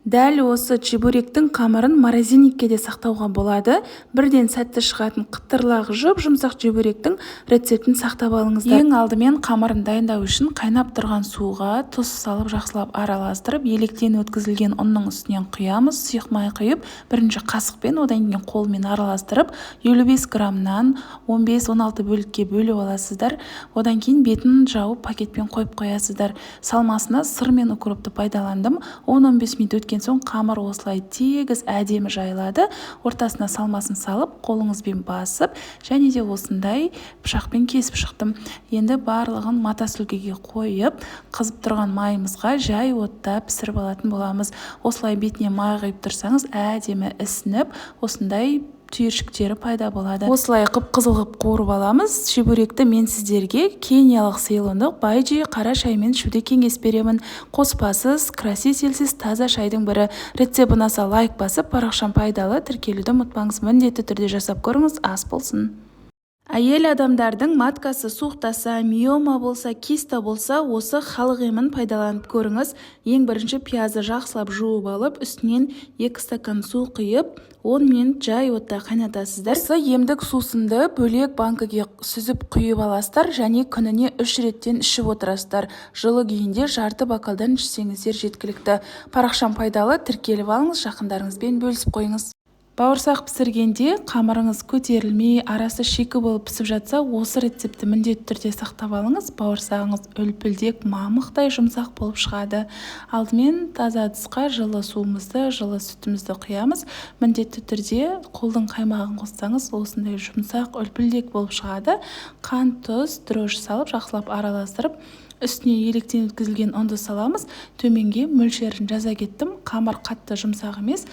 Дәл осы чебуректің қамырын морозильникке де сақтауға болады. Бірден сәтті шығатын қытырлақ жұп-жұмсақ чебуректің рецептін сақтап алыңыздар. Ең алдымен қамырын дайындау үшін қайнап тұрған суға тұз салып, жақсылап араластырып, електен өткізілген ұнның үстінен құямыз. Сұйық май құйып, бірінші қасықпен, одан кейін қолмен араластырып, 55 граммнан 15-16 бөлікке бөліп аласыздар. Одан кейін бетін жауып, пакетпен қойып қоясыздар. Салмасына сыр мен укропты пайдаландым. 10-15 минут өткен соң қамыр осылай тегіс әдемі жайылады. Ортасына салмасын салып, қолыңызбен басып, және де осындай пышақпен кесіп шықтым. Енді барлығын мата сүлгіге қойып, қызып тұрған майымызға жай отта пісіріп алатын боламыз. Осылай бетіне май құйып тұрсаңыз, әдемі ісініп, осындай түйіршіктері пайда болады. Осылай қып-қызыл қып қуырып аламыз. Чебуректі мен сіздерге кениялық цейлондық байджи қара шаймен ішуді кеңес беремін. Қоспасыз, красительсіз таза шайдың бірі. Рецепт ұнаса, лайк басып, парақшам пайдалы, тіркелуді ұмытпаңыз. Міндетті түрде жасап көріңіз, ас болсын. Әйел адамдардың маткасы суықтаса, миома болса, киста болса, осы халық емін пайдаланып көріңіз. Ең бірінші пиязды жақсылап жуып алып, үстінен 2 стакан су құйып, 10 минут жай отта қайнатасыздар. Осы емдік сусынды бөлек банкіге сүзіп құйып аласыздар және күніне 3 реттен ішіп отырасыздар. Жылы күйінде жарты бокалдан ішсеңіздер жеткілікті. Парақшам пайдалы, тіркеліп алыңыз, жақындарыңызбен бөлісіп қойыңыз. Бауырсақ пісіргенде қамырыңыз көтерілмей, арасы шикі болып пісіп жатса, осы рецептті міндетті түрде сақтап алыңыз. Бауырсағыңыз үлпілдек, мамықтай жұмсақ болып шығады. Алдымен таза ыдысқа жылы суымызды, жылы сүтімізді құямыз. Міндетті түрде қолдың қаймағын қоссаңыз, осындай жұмсақ, үлпілдек болып шығады. Қант, тұз, дрожжи салып, жақсылап араластырып, үстіне електен өткізілген ұнды саламыз. Төменге мөлшерін жаза кеттім. Қамыр қатты жұмсақ емес,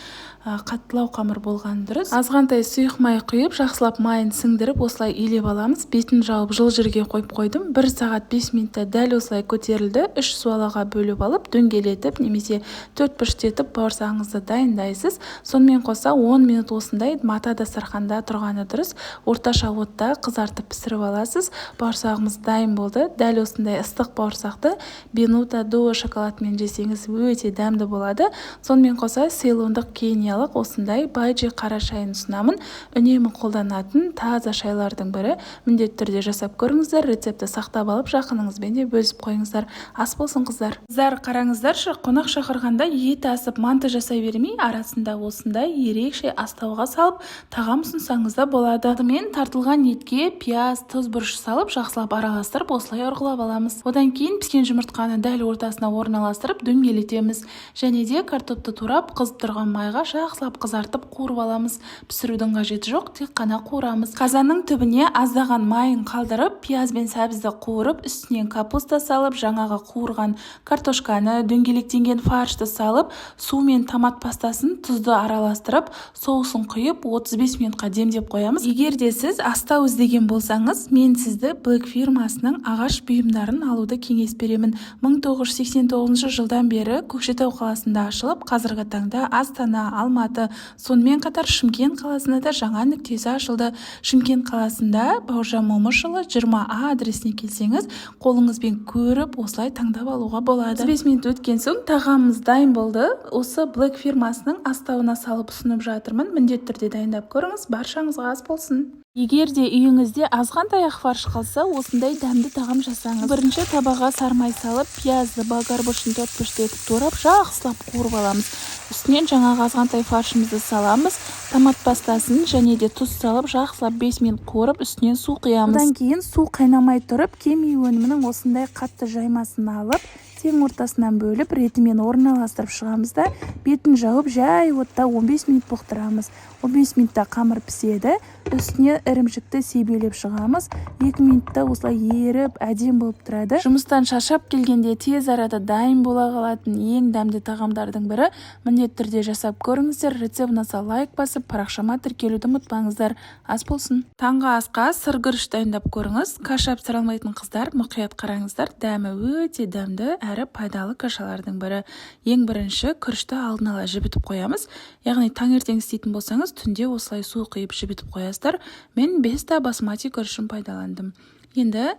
қаттылау қамыр болғаны дұрыс. Азғантай сұйық май құйып, жақсылап майын сіңдіріп, осылай илеп аламыз. Бетін жауып, жылы жерге қойып қойдым. 1 сағат 5 минутта дәл осылай көтерілді. 3 суалаға бөліп алып, дөңгелетіп немесе төрт бұрыштетіп бауырсағыңызды дайындайсыз. Сонымен қоса 10 минут осындай мата дастарханда тұрғаны дұрыс. Орташа отта қызартып пісіріп аласыз. Бауырсағымыз дайын болды. Дәл осындай ыстық бауырсақты Бенута Дуо шоколадымен жесеңіз, өте дәмді болады. Сонымен қоса цейлондық, кениялық осындай байджи қара шайын ұсынамын. Үнемі қолданатын таза шайлардың бірі. Міндетті түрде жасап көріңіздер. Рецептті сақтап алып, жақыныңызбен де бөлісіп қойыңыздар. Ас болсын, қыздар. Қыздар, қараңыздаршы, қонақ шақырғанда ет асып, манты жасай бермей, арасында осындай ерекше астауға салып, тағам ұсынсаңыз да болады. Алдымен тартылған етке пияз, тұз, бұрыш салып, жақсылап араластырып, осылай ұрғылап аламыз. Одан кейін піскен жұмыртқаны дәл ортасына орналастырып, дөңгелетеміз. Және де картопты турап, қызып тұрған майға жақсылап қызартып, қуырып аламыз. Пісірудің қажеті жоқ, тек қана қуырамыз. Қазанның түбіне аздаған майын қалдырып, пияз бен сәбізді қуырып, үстінен капуста салып, жаңағы қуырған картошканы, дөңгелектенген фаршты салып, су мен томат пастасын, тұзды араластырып, соусын құйып, 35 минутқа демдеп қоямыз. Егер де сіз астау іздеген болсаңыз, мен сізді Black фирмасының ағаш бұйымдарын алуды кеңес беремін. 1989 жылдан бері Көкшетау қаласында ашылып, қазіргі таңда Астана, Алматы, сонымен қатар Шымкент қаласында да жаңа нүктесі ашылды. Шымкент қаласында Бауыржан Момышұлы 20А адресіне келсеңіз, қолыңызбен көріп, осылай таңдап алуға болады. 35 минут өткен соң тағамымыз дайын болды. Осы Black фирмасының астауына салып ұсынып жатырмын. Міндетті түрде дайындап көріңіз. Баршаңызға ас болсын. Егер де үйіңізде азғантай ақ фарш қалса, осындай дәмді тағам жасаңыз. Бірінші табаға сармай салып, пиязды, болгар бұрышын төрт бұрышты етіп турап, жақсылап қуырып аламыз. Үстінен жаңағы азғантай фаршымызды саламыз. Томат пастасын және де тұз салып, жақсылап 5 минут қуырып, үстінен су құямыз. Одан кейін су қайнамай тұрып, Кеми өнімінің осындай қатты жаймасын алып, тең ортасынан бөліп, ретімен орналастырып шығамыз да, бетін жауып, жай отта 15 минут бұқтырамыз. 15 минутта қамыр піседі. Үстіне ірімшікті себелеп шығамыз. 2 минутта осылай еріп, әдемі болып тұрады. Жұмыстан шаршап келгенде тез арада дайын бола қалатын ең дәмді тағамдардың бірі. Міндетті түрде жасап көріңіздер. Рецепт ұнаса, лайк басып, парақшама тіркелуді ұмытпаңыздар. Ас болсын. Таңғы асқа сыр күріш дайындап көріңіз. Каша пісіре алмайтын қыздар, мұқият қараңыздар. Дәмі өте дәмді әрі пайдалы кашалардың бірі. Ең бірінші күрішті алдын ала жібітіп қоямыз. Яғни таңертең істейтін болсаңыз, түнде осылай су құйып, жібітіп қоясыздар. Мен Беста басмати күрішін пайдаландым. Енді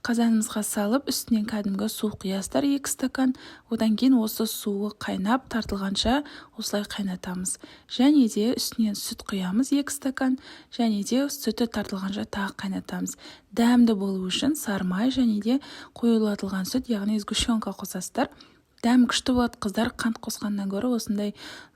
қазанымызға салып, үстінен кәдімгі су құясыздар, 2 стакан. Одан кейін осы суы қайнап тартылғанша осылай қайнатамыз. Және де үстінен сүт құямыз, 2 стакан, және де сүті тартылғанша тағы қайнатамыз. Дәмді болу үшін сары май және де қоюлатылған сүт, яғни сгущенка қосасыздар. Дәмі күшті болады, қыздар. Қант қосқаннан гөрі осындай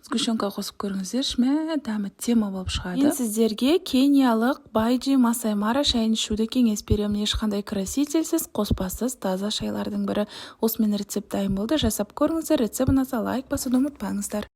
сгущенка қосып көріңіздерші, мә, дәмі тема болып шығады. Мен сіздерге кениялық Байджи Масай Мара шайын ішуді кеңес беремін. Ешқандай красительсіз, қоспасыз, таза шайлардың бірі. Осымен рецепт дайын болды. Жасап көріңіздер. Рецепт ұнаса, лайк басуды ұмытпаңыздар.